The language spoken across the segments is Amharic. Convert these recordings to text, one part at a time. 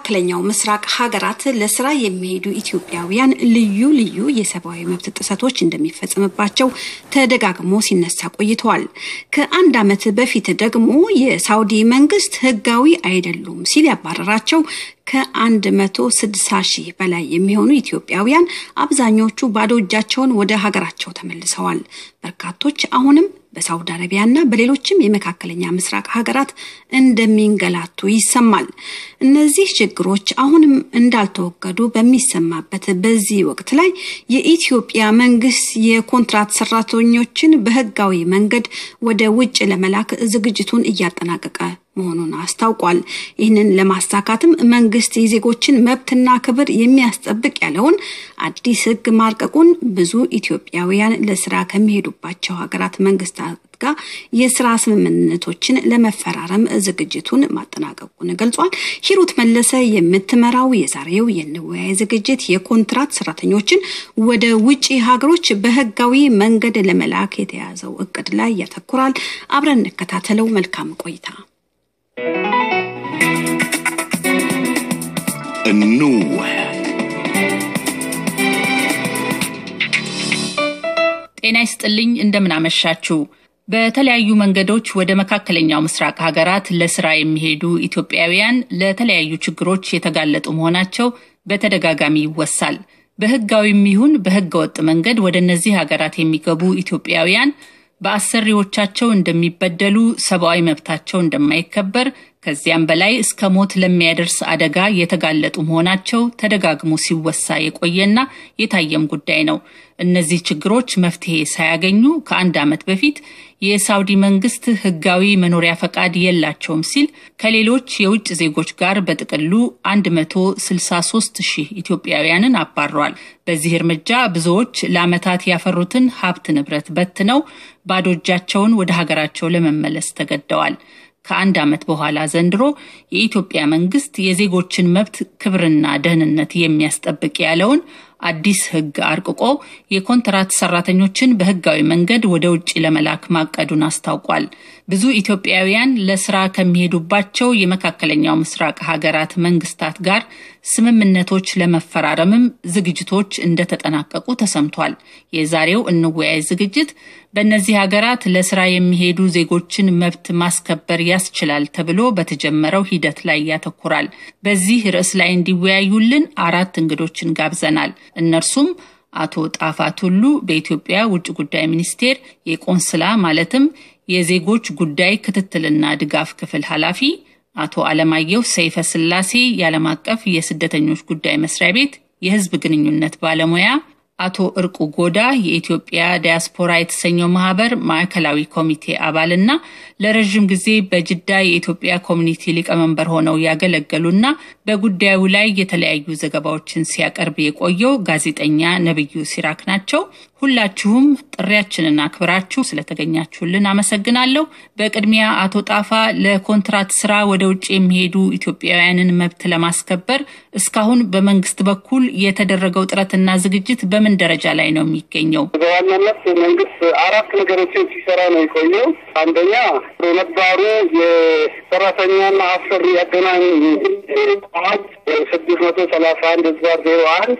መካከለኛው ምስራቅ ሀገራት ለስራ የሚሄዱ ኢትዮጵያውያን ልዩ ልዩ የሰብአዊ መብት ጥሰቶች እንደሚፈጸምባቸው ተደጋግሞ ሲነሳ ቆይተዋል። ከ1 ዓመት በፊት ደግሞ የሳውዲ መንግስት ህጋዊ አይደሉም ሲል ያባረራቸው ከ160 ሺህ በላይ የሚሆኑ ኢትዮጵያውያን አብዛኞቹ ባዶ እጃቸውን ወደ ሀገራቸው ተመልሰዋል። በርካቶች አሁንም በሳውዲ አረቢያና በሌሎችም የመካከለኛ ምስራቅ ሀገራት እንደሚንገላቱ ይሰማል። እነዚህ ችግሮች አሁንም እንዳልተወገዱ በሚሰማበት በዚህ ወቅት ላይ የኢትዮጵያ መንግስት የኮንትራት ሰራተኞችን በህጋዊ መንገድ ወደ ውጭ ለመላክ ዝግጅቱን እያጠናቀቀ መሆኑን አስታውቋል። ይህንን ለማሳካትም መንግስት የዜጎችን መብትና ክብር የሚያስጠብቅ ያለውን አዲስ ህግ ማርቀቁን ብዙ ኢትዮጵያውያን ለስራ ከሚሄዱባቸው ሀገራት መንግስታት ጋር የስራ ስምምነቶችን ለመፈራረም ዝግጅቱን ማጠናቀቁን ገልጿል። ሂሩት መለሰ የምትመራው የዛሬው የንወያይ ዝግጅት የኮንትራት ሰራተኞችን ወደ ውጭ ሀገሮች በህጋዊ መንገድ ለመላክ የተያዘው እቅድ ላይ ያተኩራል። አብረን እንከታተለው። መልካም ቆይታ። እንወያይ። ጤና ይስጥልኝ፣ እንደምናመሻችሁ። በተለያዩ መንገዶች ወደ መካከለኛው ምስራቅ ሀገራት ለስራ የሚሄዱ ኢትዮጵያውያን ለተለያዩ ችግሮች የተጋለጡ መሆናቸው በተደጋጋሚ ይወሳል። በህጋዊም ይሁን በህገ ወጥ መንገድ ወደ እነዚህ ሀገራት የሚገቡ ኢትዮጵያውያን በአሰሪዎቻቸው እንደሚበደሉ፣ ሰብአዊ መብታቸው እንደማይከበር፣ ከዚያም በላይ እስከ ሞት ለሚያደርስ አደጋ የተጋለጡ መሆናቸው ተደጋግሞ ሲወሳ የቆየና የታየም ጉዳይ ነው። እነዚህ ችግሮች መፍትሄ ሳያገኙ ከ1 ዓመት በፊት የሳውዲ መንግስት ህጋዊ መኖሪያ ፈቃድ የላቸውም ሲል ከሌሎች የውጭ ዜጎች ጋር በጥቅሉ 163 ሺህ ኢትዮጵያውያንን አባሯል። በዚህ እርምጃ ብዙዎች ለዓመታት ያፈሩትን ሀብት ንብረት በትነው ባዶ እጃቸውን ወደ ሀገራቸው ለመመለስ ተገደዋል። ከ1 ዓመት በኋላ ዘንድሮ የኢትዮጵያ መንግስት የዜጎችን መብት ክብርና ደህንነት የሚያስጠብቅ ያለውን አዲስ ህግ አርቅቆ የኮንትራት ሰራተኞችን በህጋዊ መንገድ ወደ ውጭ ለመላክ ማቀዱን አስታውቋል። ብዙ ኢትዮጵያውያን ለስራ ከሚሄዱባቸው የመካከለኛው ምስራቅ ሀገራት መንግስታት ጋር ስምምነቶች ለመፈራረምም ዝግጅቶች እንደተጠናቀቁ ተሰምቷል። የዛሬው እንወያይ ዝግጅት በእነዚህ ሀገራት ለስራ የሚሄዱ ዜጎችን መብት ማስከበር ያስችላል ተብሎ በተጀመረው ሂደት ላይ ያተኩራል። በዚህ ርዕስ ላይ እንዲወያዩልን 4 እንግዶችን ጋብዘናል። እነርሱም አቶ ጣፋ ቱሉ በኢትዮጵያ ውጭ ጉዳይ ሚኒስቴር የቆንስላ ማለትም የዜጎች ጉዳይ ክትትልና ድጋፍ ክፍል ኃላፊ፣ አቶ አለማየሁ ሰይፈ ስላሴ የዓለም አቀፍ የስደተኞች ጉዳይ መስሪያ ቤት የህዝብ ግንኙነት ባለሙያ፣ አቶ እርቁ ጎዳ የኢትዮጵያ ዲያስፖራ የተሰኘው ማህበር ማዕከላዊ ኮሚቴ አባልና ለረዥም ጊዜ በጅዳ የኢትዮጵያ ኮሚኒቲ ሊቀመንበር ሆነው ያገለገሉና በጉዳዩ ላይ የተለያዩ ዘገባዎችን ሲያቀርብ የቆየው ጋዜጠኛ ነብዩ ሲራክ ናቸው። ሁላችሁም ጥሪያችንን አክብራችሁ ስለተገኛችሁልን አመሰግናለሁ። በቅድሚያ አቶ ጣፋ፣ ለኮንትራት ስራ ወደ ውጭ የሚሄዱ ኢትዮጵያውያንን መብት ለማስከበር እስካሁን በመንግስት በኩል የተደረገው ጥረትና ዝግጅት በምን ደረጃ ላይ ነው የሚገኘው? በዋናነት መንግስት 4 ነገሮችን ሲሰራ ነው የቆየው። አንደኛ በነባሩ የሰራተኛና አሰሪ አገናኝ አዋጅ 631/01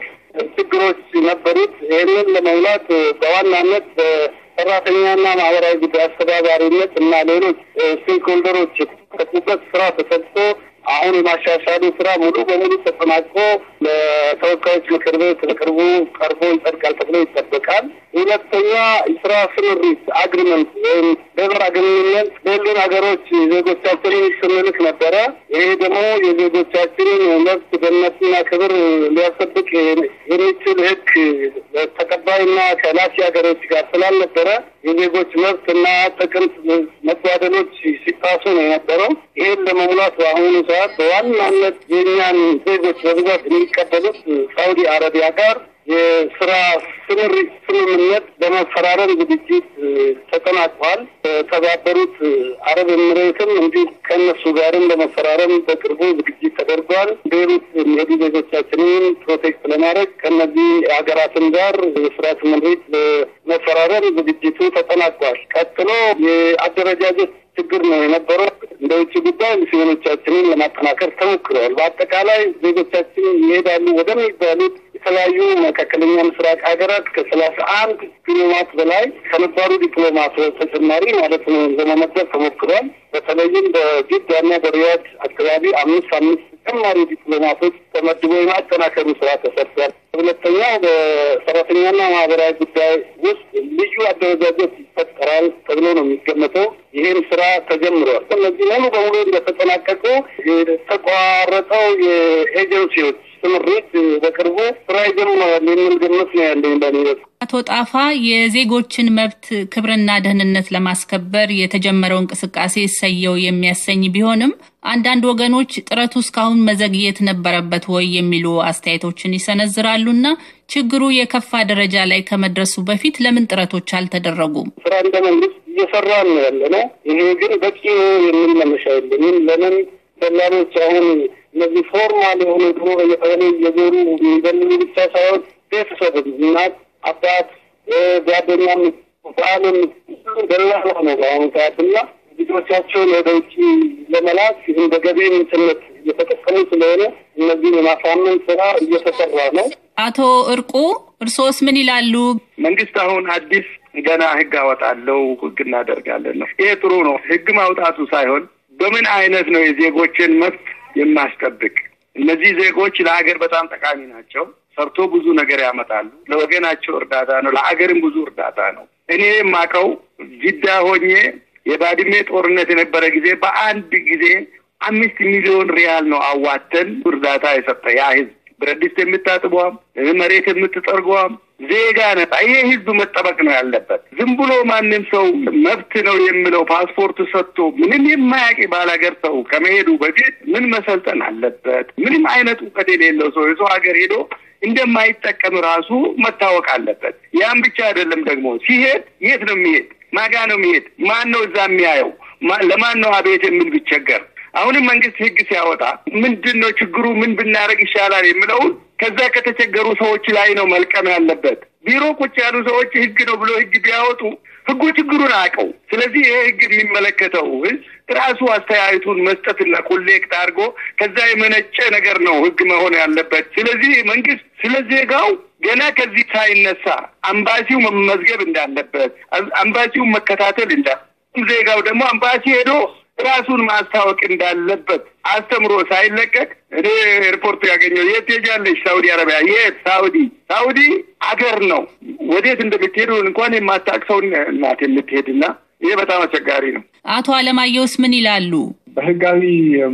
ችግሮች ነበሩት። ይህንን ለመሙላት በዋናነት በሰራተኛና ማህበራዊ ጉዳይ አስተባባሪነት እና ሌሎች stakeholder ኦች የተሳተፉበት ስራ ተሰርቶ አሁን የማሻሻሉ ስራ ሙሉ በሙሉ ተጠናቆ ለተወካዮች ምክር ቤት በቅርቡ ቀርቦ ይጸድቃል ተብሎ ይጠበቃል። ሁለተኛ ስራ ስምሪት agreement ወይም labor agreement በሁሉም ሀገሮች ዜጎቻችንን ስንልክ ነበረ። ይሄ ደግሞ የዜጎቻችንን መብት ደህንነትና ክብር ሊያስጠብቅ የሚችል ህግ ተቀባይና ከላኪ ሀገሮች ጋር ስላልነበረ የዜጎች መብትና ጥቅም መጓደሎች ሲጣሱ ነው የነበረው። ይሄን ለመሙላት በአሁኑ ሰዓት በዋናነት የእኛን ዜጎች በብዛት የሚቀበሉት ሳውዲ አረቢያ ጋር የስራ ስምሪት ስምምነት ለመፈራረም ዝግጅት ተጠናቋል። በተባበሩት አረብ ኤምሬትም እንዲሁ ከእነሱ ጋርም ለመፈራረም በቅርቡ ዝግጅት ተደርጓል። ቤሩት የሚሄዱ ዜጎቻችንን protect ለማድረግ ከእነዚህ ሀገራትም ጋር የስራ ስምሪት ለመፈራረም ዝግጅቱ ተጠናቋል። ቀጥሎ የአደረጃጀት ችግር ነው የነበረው። እንደ ውጭ ጉዳይ ሚስዮኖቻችንን ለማጠናከር ተሞክረዋል። በአጠቃላይ ዜጎቻችን ይሄዳሉ ወደሚባሉት የተለያዩ መካከለኛ ምስራቅ ሀገራት ከ31 ዲፕሎማት በላይ ከነባሩ ዲፕሎማቶች ተጨማሪ ማለት ነው ለመመደብ ተሞክሯል። በተለይም በጅዳና በሪያድ አካባቢ 5 5 ተጨማሪ ዲፕሎማቶች ተመድቦ የማጠናከሩ ስራ ተሰርቷል። ሁለተኛው በሰራተኛና ማህበራዊ ጉዳይ ውስጥ ልዩ አደረጃጀት ይፈጠራል ተብሎ ነው የሚገመተው። ይህም ስራ ተጀምሯል። እነዚህ ሙሉ በሙሉ እንደተጠናቀቁ የተቋረጠው የኤጀንሲዎች ስምሪት በቅርቡ ስራ ይጀምራል የሚል ግምት ነው ያለኝ በእኔ በኩል። አቶ ጣፋ፣ የዜጎችን መብት ክብርና ደህንነት ለማስከበር የተጀመረው እንቅስቃሴ እሰየው የሚያሰኝ ቢሆንም አንዳንድ ወገኖች ጥረቱ እስካሁን መዘግየት ነበረበት ወይ የሚሉ አስተያየቶችን ይሰነዝራሉና ችግሩ የከፋ ደረጃ ላይ ከመድረሱ በፊት ለምን ጥረቶች አልተደረጉም? ስራ እንደ መንግስት እየሰራን ነው ያለ ነው። ይሄ ግን በቂ ነው የሚል መነሻ የለኝም። ለምን ደላሎች አሁን እነዚህ formal የሆኑ ድሮ በየቀበሌ እየዞሩ የሚደልሉ ብቻ ሳይሆን ቤተሰብ፣ እናት፣ አባት፣ ጓደኛም፣ ባልም ደላላ ነው በአሁኑ ሰዓት እና ልጆቻቸውን ወደ ውጭ ለመላክ እንደ ገቢ ምንጭነት እየተጠቀሙ ስለሆነ እነዚህን የማሳመን ስራ እየተሰራ ነው። አቶ እርቁ፣ እርስዎስ ምን ይላሉ? መንግስት አሁን አዲስ ገና ህግ አወጣለሁ፣ ህግ እናደርጋለን ነው። ይሄ ጥሩ ነው። ህግ ማውጣቱ ሳይሆን በምን አይነት ነው የዜጎችን መብት የማስጠብቅ? እነዚህ ዜጎች ለሀገር በጣም ጠቃሚ ናቸው። ሰርቶ ብዙ ነገር ያመጣሉ። ለወገናቸው እርዳታ ነው፣ ለሀገርም ብዙ እርዳታ ነው። እኔ የማውቀው ጅዳ ሆኜ የባድሜ ጦርነት የነበረ ጊዜ በአንድ ጊዜ 5 ሚሊዮን ሪያል ነው አዋተን እርዳታ የሰጠ ያ ህዝብ። ብረት ድስት የምታጥቧም፣ መሬት የምትጠርጓም ዜጋ ነጻ። ይሄ ህዝብ መጠበቅ ነው ያለበት። ዝም ብሎ ማንም ሰው መብት ነው የሚለው ፓስፖርት ሰጥቶ ምንም የማያውቅ ባላገር ሰው ከመሄዱ በፊት ምን መሰልጠን አለበት? ምንም አይነት እውቀት የሌለው ሰው የሰው ሀገር ሄዶ እንደማይጠቀም ራሱ መታወቅ አለበት። ያም ብቻ አይደለም፣ ደግሞ ሲሄድ የት ነው የሚሄድ? ማጋ ነው የሚሄድ? ማን ነው እዛ የሚያየው? ለማን ነው አቤት የሚል ቢቸገር? አሁንም መንግስት ህግ ሲያወጣ ምንድን ነው ችግሩ፣ ምን ብናደርግ ይሻላል የሚለውን ከዛ ከተቸገሩ ሰዎች ላይ ነው መልቀም ያለበት። ቢሮ ቁጭ ያሉ ሰዎች ህግ ነው ብሎ ህግ ቢያወጡ ህጉ ችግሩን አያውቀው። ስለዚህ ይሄ ህግ የሚመለከተው ህዝብ ራሱ አስተያየቱን መስጠትና collect አድርጎ ከዛ የመነጨ ነገር ነው ህግ መሆን ያለበት። ስለዚህ መንግስት ስለ ዜጋው ገና ከዚህ ሳይነሳ አምባሲው መመዝገብ እንዳለበት፣ አምባሲውን መከታተል ዜጋው ደግሞ አምባሲ ሄዶ ራሱን ማስታወቅ እንዳለበት አስተምሮ ሳይለቀቅ እኔ ኤርፖርት ያገኘው የት ትሄጃለሽ? ሳውዲ አረቢያ። የት? ሳውዲ። ሳውዲ አገር ነው። ወዴት እንደምትሄዱ እንኳን የማታውቅ ሰው እናት የምትሄድና ይሄ በጣም አስቸጋሪ ነው። አቶ አለማየሁስ ምን ይላሉ? በህጋዊ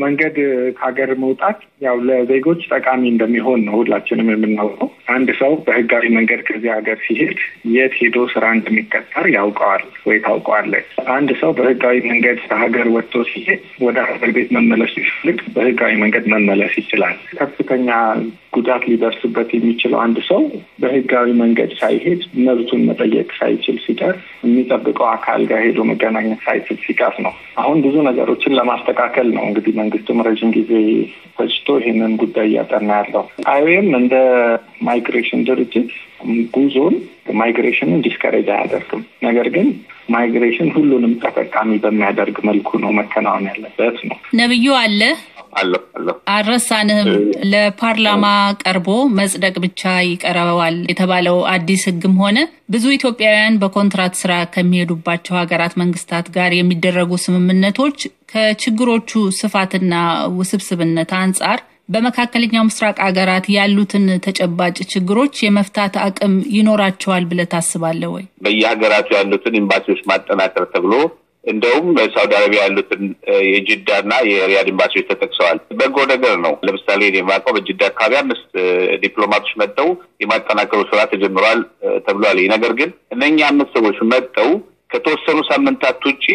መንገድ ከሀገር መውጣት ያው ለዜጎች ጠቃሚ እንደሚሆን ነው ሁላችንም የምናውቀው። አንድ ሰው በህጋዊ መንገድ ከዚህ ሀገር ሲሄድ የት ሄዶ ስራ እንደሚቀጠር ያውቀዋል ወይ ታውቀዋለች። አንድ ሰው በህጋዊ መንገድ ከሀገር ወጥቶ ሲሄድ ወደ ሀገር ቤት መመለስ ሲፈልግ በህጋዊ መንገድ መመለስ ይችላል። ከፍተኛ ጉዳት ሊደርስበት የሚችለው አንድ ሰው በህጋዊ መንገድ ሳይሄድ መብቱን መጠየቅ ሳይችል ሲቀር፣ የሚጠብቀው አካል ጋር ሄዶ መገናኘት ሳይችል ሲቀር ነው። አሁን ብዙ ነገሮችን ለማስተካከል ነው እንግዲህ መንግስቱም ረዥም ጊዜ ፈጅቶ ይህንን ጉዳይ እያጠና ያለው። IOM እንደ migration ድርጅት ጉዞን migration ን discourage አያደርግም። ነገር ግን migration ሁሉንም ተጠቃሚ በሚያደርግ መልኩ ነው መከናወን ያለበት ነው። ነብዩ አለ? አለሁ አለሁ። አልረሳንህም። ለፓርላማ ቀርቦ መጽደቅ ብቻ ይቀረዋል የተባለው አዲስ ህግም ሆነ ብዙ ኢትዮጵያውያን በኮንትራት ስራ ከሚሄዱባቸው ሀገራት መንግስታት ጋር የሚደረጉ ስምምነቶች ከችግሮቹ ስፋትና ውስብስብነት አንጻር በመካከለኛው ምስራቅ ሀገራት ያሉትን ተጨባጭ ችግሮች የመፍታት አቅም ይኖራቸዋል ብለህ ታስባለህ ወይ? በየሀገራቱ ያሉትን ኤምባሲዎች ማጠናከር ተብሎ እንደውም በሳውዲ አረቢያ ያሉትን የጅዳና የሪያድ ኤምባሲዎች ተጠቅሰዋል። በጎ ነገር ነው። ለምሳሌ እኔ የማውቀው በጅዳ አካባቢ 5 ዲፕሎማቶች መጥተው የማጠናከሩ ስራ ተጀምሯል ተብሏል። ነገር ግን እነኛ 5 ሰዎች መጥተው ከተወሰኑ ሳምንታት ውጪ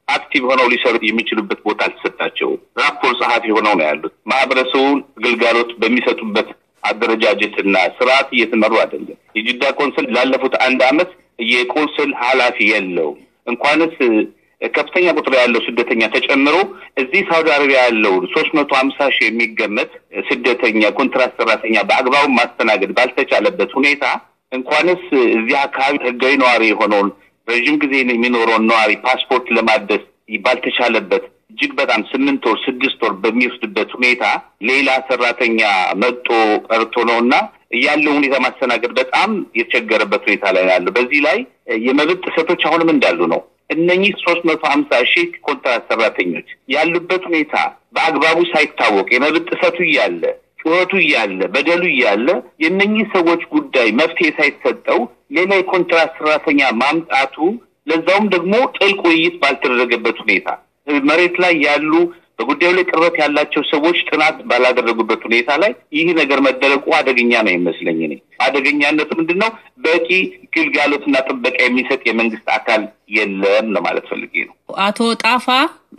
active ሆነው ሊሰሩ የሚችሉበት ቦታ አልተሰጣቸውም። ራፖርት ጸሐፊ ሆነው ነው ያሉት። ማህበረሰቡን ግልጋሎት በሚሰጡበት አደረጃጀትና ስርዓት እየተመሩ አይደለም። የጅዳ ቆንስል ላለፉት 1 አመት የቆንስል ኃላፊ የለውም። እንኳንስ ከፍተኛ ቁጥር ያለው ስደተኛ ተጨምሮ እዚህ ሳውዲ አረቢያ ያለው 350 ሺህ የሚገመት ስደተኛ ኮንትራት ሰራተኛ በአግባቡ ማስተናገድ ባልተቻለበት ሁኔታ እንኳንስ እዚህ አካባቢ ህጋዊ ነዋሪ የሆነውን ረጅም ጊዜ የሚኖረውን ነዋሪ ፓስፖርት ለማደስ ባልተቻለበት እጅግ በጣም 8 ወር 6 ወር በሚወስድበት ሁኔታ ሌላ ሰራተኛ መጥቶ ቀርቶ ነውና ያለው ሁኔታ ማስተናገድ በጣም የተቸገረበት ሁኔታ ላይ ያለው። በዚህ ላይ የመብት ጥሰቶች አሁንም እንዳሉ ነው። እነኚህ 350 ሺህ ኮንትራት ሰራተኞች ያሉበት ሁኔታ በአግባቡ ሳይታወቅ የመብት ጥሰቱ እያለ፣ ጩኸቱ እያለ፣ በደሉ እያለ የእነኚህ ሰዎች ጉዳይ መፍትሄ ሳይሰጠው ሌላ የኮንትራት ሰራተኛ ማምጣቱ፣ ለዛውም ደግሞ ጥልቅ ውይይት ባልተደረገበት ሁኔታ፣ መሬት ላይ ያሉ በጉዳዩ ላይ ቅርበት ያላቸው ሰዎች ጥናት ባላደረጉበት ሁኔታ ላይ ይህ ነገር መደረጉ አደገኛ ነው ይመስለኝ እኔ። አደገኛነቱ ምንድነው? በቂ ግልጋሎትና ጥበቃ የሚሰጥ የመንግስት አካል የለም ለማለት ፈልጌ ነው። አቶ ጣፋ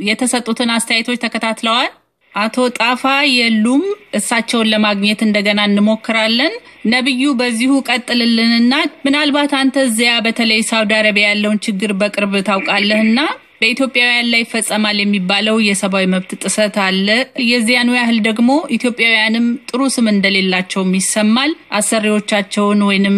የተሰጡትን አስተያየቶች ተከታትለዋል? አቶ ጣፋ የሉም። እሳቸውን ለማግኘት እንደገና እንሞክራለን። ነብዩ በዚሁ ቀጥልልንና ምናልባት አንተ እዚያ በተለይ ሳውዲ አረቢያ ያለውን ችግር በቅርብ ታውቃለህና በኢትዮጵያውያን ላይ ይፈጸማል የሚባለው የሰብአዊ መብት ጥሰት አለ። የዚያኑ ያህል ደግሞ ኢትዮጵያውያንም ጥሩ ስም እንደሌላቸውም ይሰማል። አሰሪዎቻቸውን ወይንም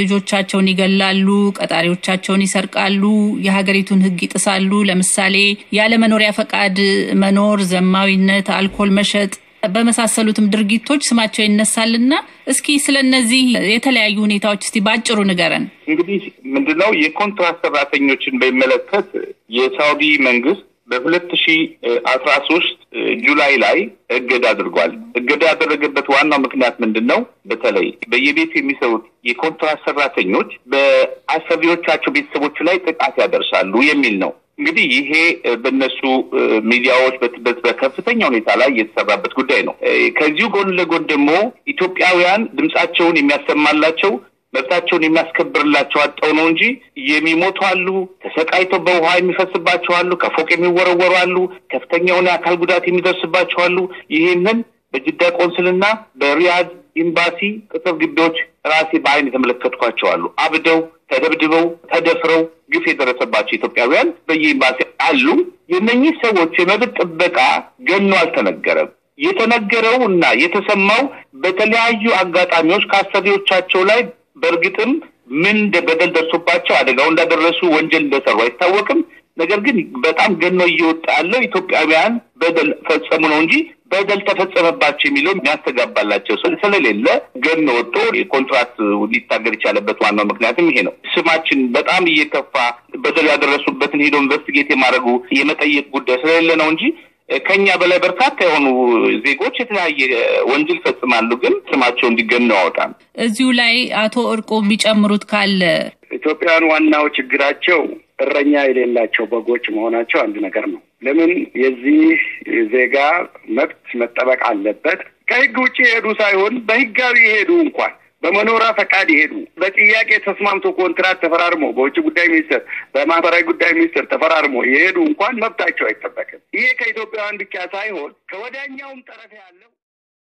ልጆቻቸውን ይገላሉ፣ ቀጣሪዎቻቸውን ይሰርቃሉ፣ የሀገሪቱን ሕግ ይጥሳሉ። ለምሳሌ ያለ መኖሪያ ፈቃድ መኖር፣ ዘማዊነት፣ አልኮል መሸጥ በመሳሰሉትም ድርጊቶች ስማቸው ይነሳልና እስኪ ስለነዚህ የተለያዩ ሁኔታዎች እስቲ ባጭሩ ንገረን። እንግዲህ ምንድነው የኮንትራት ሰራተኞችን በሚመለከት የሳውዲ መንግስት በ2013 ጁላይ ላይ እገዳ አድርጓል። እገዳ ያደረገበት ዋናው ምክንያት ምንድነው? በተለይ በየቤቱ የሚሰሩት የኮንትራት ሰራተኞች በአሰሪዎቻቸው ቤተሰቦች ላይ ጥቃት ያደርሳሉ የሚል ነው። እንግዲህ ይሄ በእነሱ ሚዲያዎች በከፍተኛ ሁኔታ ላይ የተሰራበት ጉዳይ ነው። ከዚሁ ጎን ለጎን ደግሞ ኢትዮጵያውያን ድምጻቸውን የሚያሰማላቸው፣ መብታቸውን የሚያስከብርላቸው አጠው ነው እንጂ የሚሞቱ አሉ፣ ተሰቃይተው በውሃ የሚፈስባቸው አሉ፣ ከፎቅ የሚወረወሩ አሉ፣ ከፍተኛ የሆነ አካል ጉዳት የሚደርስባቸው አሉ። ይህንን በጅዳ ቆንስልና በሪያድ ኤምባሲ ቅጥር ግቢዎች ራሴ በአይን የተመለከትኳቸው አሉ። አብደው፣ ተደብድበው፣ ተደፍረው ግፍ የደረሰባቸው ኢትዮጵያውያን በየኤምባሲ አሉ። የእነኚህ ሰዎች የመብት ጥበቃ ገኖ አልተነገረም። የተነገረው እና የተሰማው በተለያዩ አጋጣሚዎች ከአሰሪዎቻቸው ላይ በእርግጥም ምን በደል ደርሶባቸው አደጋው እንዳደረሱ፣ ወንጀል እንደሰሩ አይታወቅም። ነገር ግን በጣም ገኖ እየወጣ ያለው ኢትዮጵያውያን በደል ፈጸሙ ነው እንጂ በደል ተፈጸመባቸው የሚለው የሚያስተጋባላቸው ስለሌለ ገኖ ወጥቶ የኮንትራት ሊታገድ የቻለበት ዋናው ምክንያትም ይሄ ነው። ስማችን በጣም እየከፋ በደል ያደረሱበትን ሄዶ investigate የማድረጉ የመጠየቅ ጉዳይ ስለሌለ ነው እንጂ ከኛ በላይ በርካታ የሆኑ ዜጎች የተለያየ ወንጀል ፈጽማሉ፣ ግን ስማቸው እንዲገን አወጣም። እዚሁ ላይ አቶ እርቁ የሚጨምሩት ካለ? ኢትዮጵያውያን ዋናው ችግራቸው እረኛ የሌላቸው በጎች መሆናቸው አንድ ነገር ነው። ለምን የዚህ ዜጋ መብት መጠበቅ አለበት። ከህግ ውጭ የሄዱ ሳይሆን በህጋዊ የሄዱ እንኳን፣ በመኖሪያ ፈቃድ የሄዱ፣ በጥያቄ ተስማምቶ ኮንትራት ተፈራርሞ በውጭ ጉዳይ ሚኒስቴር፣ በማህበራዊ ጉዳይ ሚኒስቴር ተፈራርሞ የሄዱ እንኳን መብታቸው አይጠበቅም። ይሄ ከኢትዮጵያውያን ብቻ ሳይሆን ከወዳኛውም ጠረፍ ያለው